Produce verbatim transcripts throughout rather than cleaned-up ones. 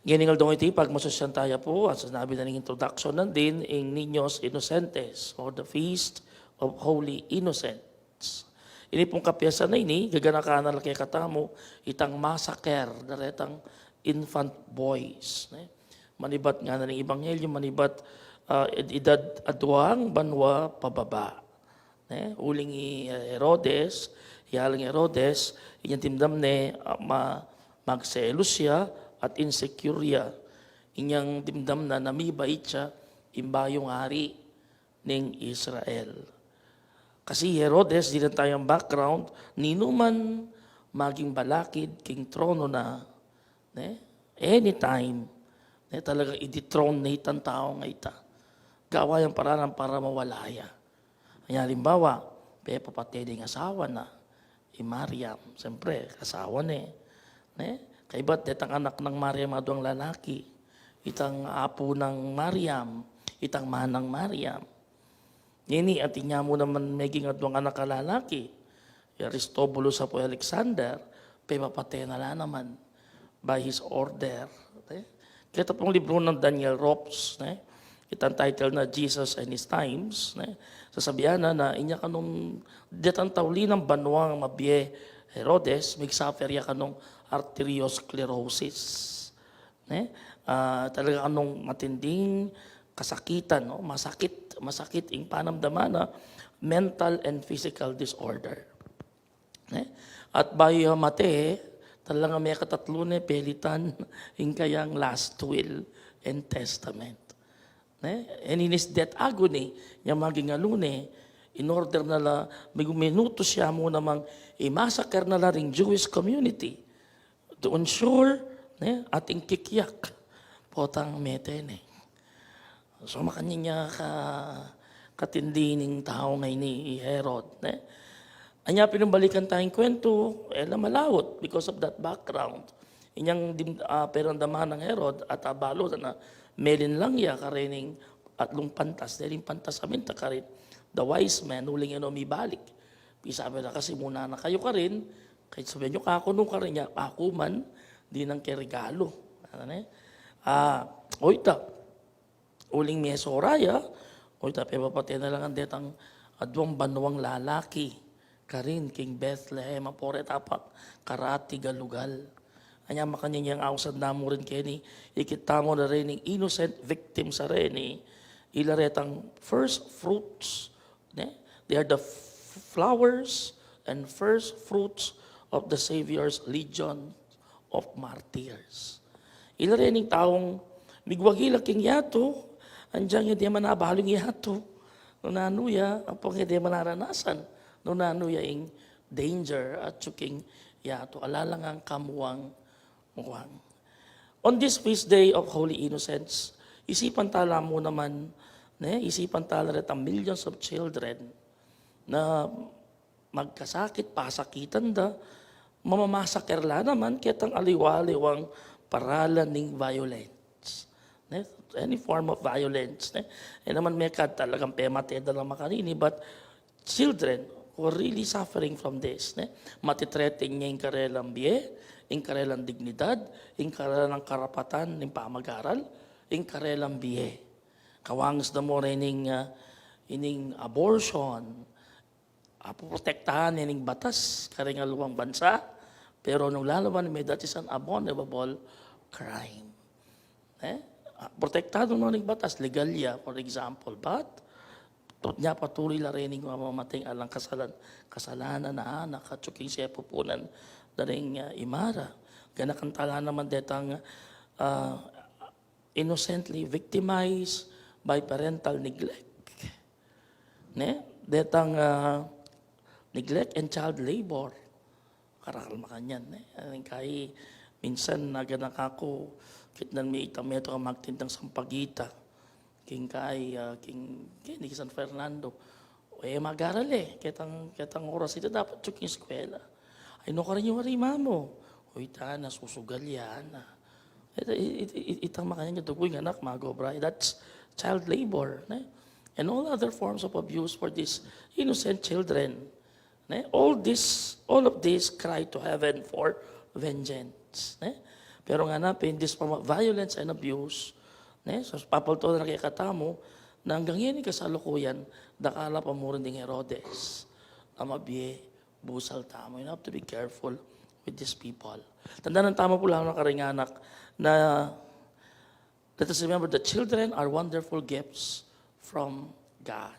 Ngening aldo iti, pagmasusyan taya pu, at sinabi na ning introduction na din, ing Niños Inocentes, or the Feast of Holy Innocents. Ini pung kapiyasan a ini, gaganakan na la kekatamu itang massacre da retang infant boys, ne? Manibat ngana ning ebanghelyo, manibat, ah, ed-, edad aduang banua pababa. Ne? Uling i, eh, Herodes, i Alang Herodes, inyang dimdam ne, ah, ma-, magselos ya at insecure ya. Inyang dimdam na na mibait ya ing bayung ari ning Israel. Kasi Herodes, dinan taya ing background, ninu man maging balakid king trono na, ne? Anytime, ne, talaga i-dethrone ne itang tau a ita. Gawa yang paraan para mawala ya. Anya, alimbawa, pepapate ne ing asawa na, i Mariam, siyempre, asawa ne, ne? Kaybat detang anak nang Mariam aduang lalaki, itang apu nang Mariam, itang manang Mariam. Ngeni, atin ya mu naman meging aduang anak a lalaki, i Aristobulus apo i Alexander, pepapate na la naman by his order, ne? Keta pung libru nang Daniel Ropes, ne? Itang title na Jesus and His Times, ne? Sasabian na, na inya kanung detang tauli nang banuang mabie Herodes, mig-suffer ya kanung arteriosclerosis, ne? Ah, talaga kanung matinding kasakitan, no? Masakit, masakit ing panamdaman na, mental and physical disorder. Ne? At bayu ya mate, talagang mekatatlu ne, pelitan ing kayang last will and testament. Ne? And in his death agony, inyang magingalu ne, in order na la, mig-, minutus ya mu namang i-massacre na la ring Jewish community to ensure, ne, ating kikyak potang mete ne. So, makanyan ya ka, katindi ning tau a ini, i Herod, ne? Anya, pinumbalikan taya ing kwentu, e la malaut because of that background. Inyang dim-, ah, peramdaman nang Herod at abalu na melin lang ya karening atlung pantas, dahil ing pantas a minta karin, the wise men, uling e no mibalik. Pisabi na, kasi muna na kayu karin, kaya sabian yu, kaku nu karin ya, aku man, dinan ke regalu. Ano ne? Ah, o ita, uling mesora ya, o ita, pepapate na la ngan detang aduang banuang lalaki karin king Bethlehem, apo reta pa karati galugal. Anya, makanyan yang ausan da mu rin keni, ikit tamu na reni ing innocent victims a reni, ila retang first fruits, ne? They are the f-, flowers and first fruits of the Savior's legion of martyrs. Ila rening taung migwagi la king yatu, anjang ya de man abalu ing yatu nung nanu ya, ampong ya de man aranasan nung nanu ya ing danger atyu king yatu. Ala la ngang kamuang-muang. On this feast day of Holy Innocents, isipan tala mu naman, ne, isipan tala retang millions of children na magkasakit, pasakitan da, mamamasaker la naman ketang aliwa-aliwang paralan ning violence. Ne? Any form of violence, ne? E naman mekad talagang pemate da lang makanini, but children who are really suffering from this, ne? Matitreting ya ing karelang bie, ing karelang dignidad, ing karelang karapatan ning pamagaral, ing karelang bie. Kawangs da mu rening, ah, ining abortion, ah, poprotektahan ne ning batas kareng aliwang bansa, pero nung lalawan me, that is an abominable crime. Eh? Ah, protektadu no ning batas, legal ya, for example, but tut-, nya patuloy la rening mamamating alang kasalan-, kasalanan a anak atyu king sepupunan da ring, ah, imara. Ganakan tala naman detang, ah, innocently victimized by parental neglect. Ne? Detang, ah, neglect and child labor. Karakal makanyan, ne? Ing kai, minsan aganak aku, kitnan mi itang metung a magtindang sampagita. King kai, ah, king, king San Fernando. E magaral e, ketang, ketang oras ita dapat atyu king eskwela. Ay, no, karin yu ari, mamo. O, ita na, susugal ya na. It-, it-, it-, itang makanyan ya, dugu ing anak, magobra. That's child labor, ne? And all other forms of abuse for these innocent children. Ne? All this, all of this cry to heaven for vengeance. Ne? Pero ngana pin, this form of violence and abuse, ne? So, papaltuan na kekatamu, na anggang ngeni kasalukuyan, dakal la pa murin ding Herodes a mabie busal tamu. You have to be careful with these people. Tandanan tamu pu, lalo na karing anak, na let us remember that children are wonderful gifts from God.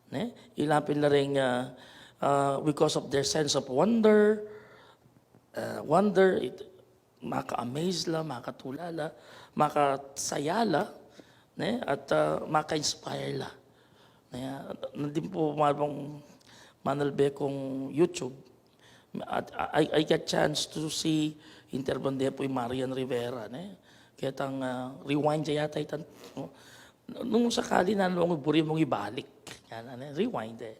Ne? Ila pin la ring, uh, uh, because of their sense of wonder, uh, wonder, it, maka-amaze la, makatula la, makasaya la, ne? At, uh, maka-inspire la. Ne? Nandin pu, mabang manalbe kung YouTube, at I, I got chance to see, interview de pu i Marian Rivera, ne? Ketang, ah, rewind ya yata itan, no? Nung sakali na nung buri mung ibalik, yan, ne? Rewind, e.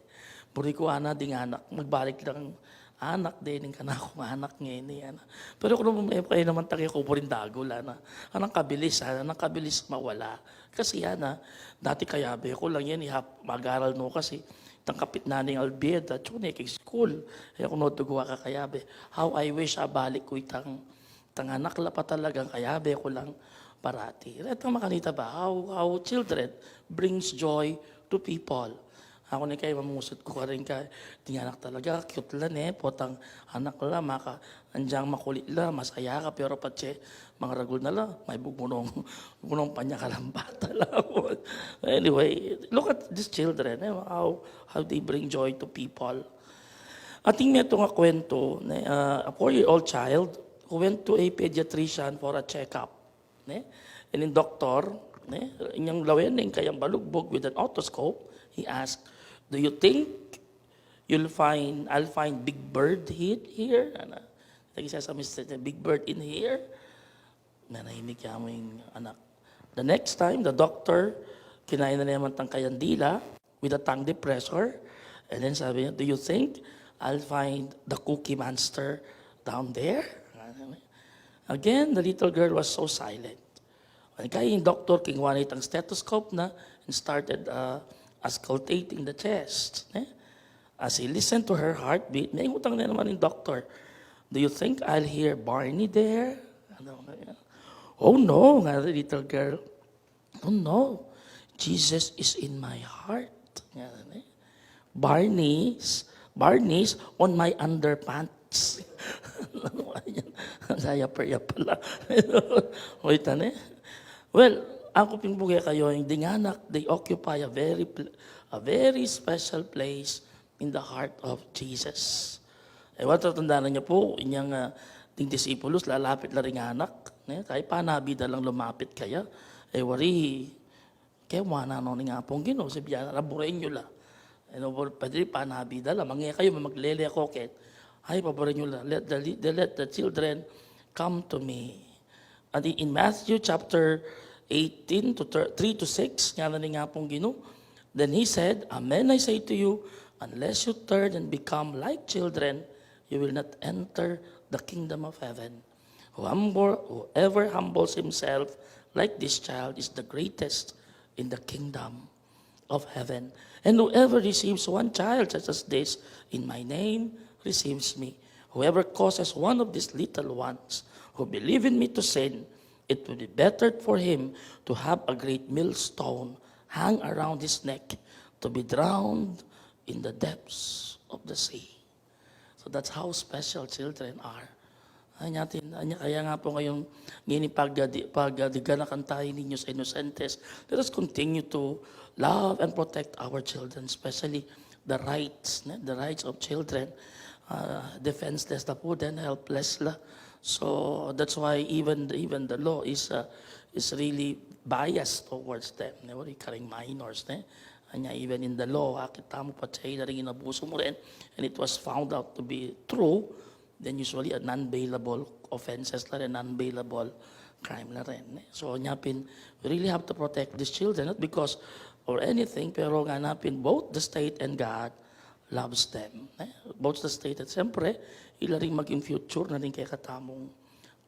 Buri ku, ana, ding anak, magbalik lang, anak, de ning kanakung anak ngeni, ana. Pero kung kayu naman, take ku buring dagul, ana. Anang kabilis, ana, anang kabilis mawala. Kasi, ana, dati kayabe ku lang yan, ihap, mag-aral no kasi, itang kapitnan ning Albieda, tsune keng school. E ku no dugu a kakayabe. How I wish a balik ku itang, itang anak la pa talagang kayabe ku lang parati. Retang makanita ba? How, how children brings joy to people. Aku ne kaya mamusut ku karin ka, ding anak talaga, cute la ne, potang anak la, maka, anjang makulit la, masaya ka, pero patse, mangaragul na la, may bugmunong, bugmunong panyakalang bata la. Anyway, look at these children, e, how, how they bring joy to people. Atin metung a kuwentu, ne, ah, a four-year-old child who went to a pediatrician for a checkup, ne? And ing doktor, ne, inyang lawen ing kayang balugbug with an otoscope, he asked, "Do you think you'll find, I'll find Big Bird he-, here?" Ana, lagi sa, sa mister, "Big Bird in here?" Nanahimik ya mu ing anak. The next time, the doctor, kinaya na naman itang kayang dila with a tongue depressor, and then sabi niya, "Do you think I'll find the Cookie Monster down there?" Again, the little girl was so silent. Kaya ing doktor, kinuha na itang stethoscope na and started, uh, auscultating the chest, ne? As he listened to her heartbeat, mengutang na naman ing doktor, "Do you think I'll hear Barney there?" Ano, "Oh no," nga the little girl. "Oh no, Jesus is in my heart." Nga, ne? "Barney's, Barney's on my underpants." Ano yan? Ang saya pa, ya pala. Wait, ano, e? Well, aku pin pu kekayu, ing ding anak, they occupy a very pl-, a very special place in the heart of Jesus. E, wa, tatandanan yu pu, inyang, ah, ding disipulus, lalapit la ring anak, ne? Kaya panabi da lang lumapit kaya. E, wari, kaya wa na no ning Apung Ginu, sabi ya, "Aburen yu la." E, no, pwede panabi da la, "Mangekayu, maglele ko ket. Ay, paburen yu la. Let the, let the children come to me." And in Matthew chapter eighteen to thir-, three to six, ngana ning Apung Ginu, "Then he said, 'Amen, I say to you, unless you turn and become like children, you will not enter the kingdom of heaven. Who humble, whoever humbles himself like this child is the greatest in the kingdom of heaven. And whoever receives one child such as this in my name receives me. Whoever causes one of these little ones who believe in me to sin, it would be better for him to have a great millstone hang around his neck, to be drowned in the depths of the sea.'" So that's how special children are. Anya atin, anya, kaya nga pu ngeni, ngeni pag, pag, ah, diganakan tayu ning Niños Inocentes, let us continue to love and protect our children, especially the rights, ne? The rights of children. Uh, defenseless la pu, then helpless la. So that's why even, even the law is, uh, is really biased towards them. Ne? Wari karing minors, ne? Anya, even in the law, akit tamu patse ila ring inabusu mu rin, and it was found out to be true, then usually a non-bailable offenses la rin, non-bailable crime la rin, ne? So, anya pin, we really have to protect these children, not because or anything, pero ngana pin, both the state and God loves them, ne? Both the state at, siyempre, ila ring maging future na rin kekatamung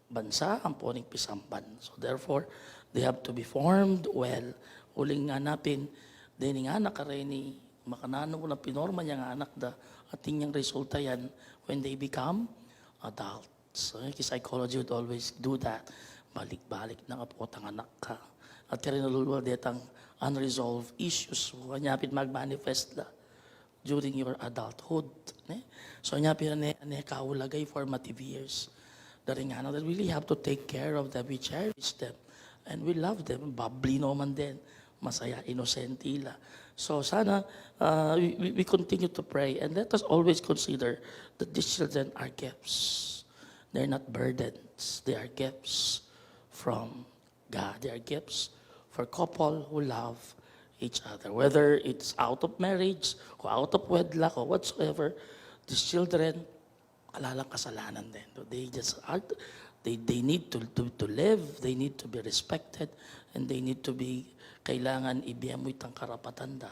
bansa, ampo ning pisamban. So therefore, they have to be formed well. Uling ngana pin, deni nga na kareni, makananu na pinorma yang anak da, atin yang resulta yan when they become adult. So, ki psychology would always do that. Balik-balik na ka pu, tanganak ka. At karin naluluwa detang unresolved issues. Anya pin magmanifest la during your adulthood. Ne? So, anya pin ne, ne kaulaga i formative years. Daring ngana that we really have to take care of them. We cherish them. And we love them. Babli no man din. Masaya, inosente la. So sana, uh, we, we, we continue to pray and let us always consider that these children are gifts. They're not burdens. They are gifts from God. They are gifts for couple who love each other. Whether it's out of marriage or out of wedlock or whatsoever, these children, ala lang kasalanan din. They just are, they, they need to, to, to live, they need to be respected, and they need to be, kailangan ibie mu itang karapatan da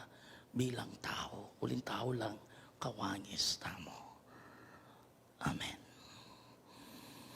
bilang tau. Uling tau lang kawangis tamu. Amen.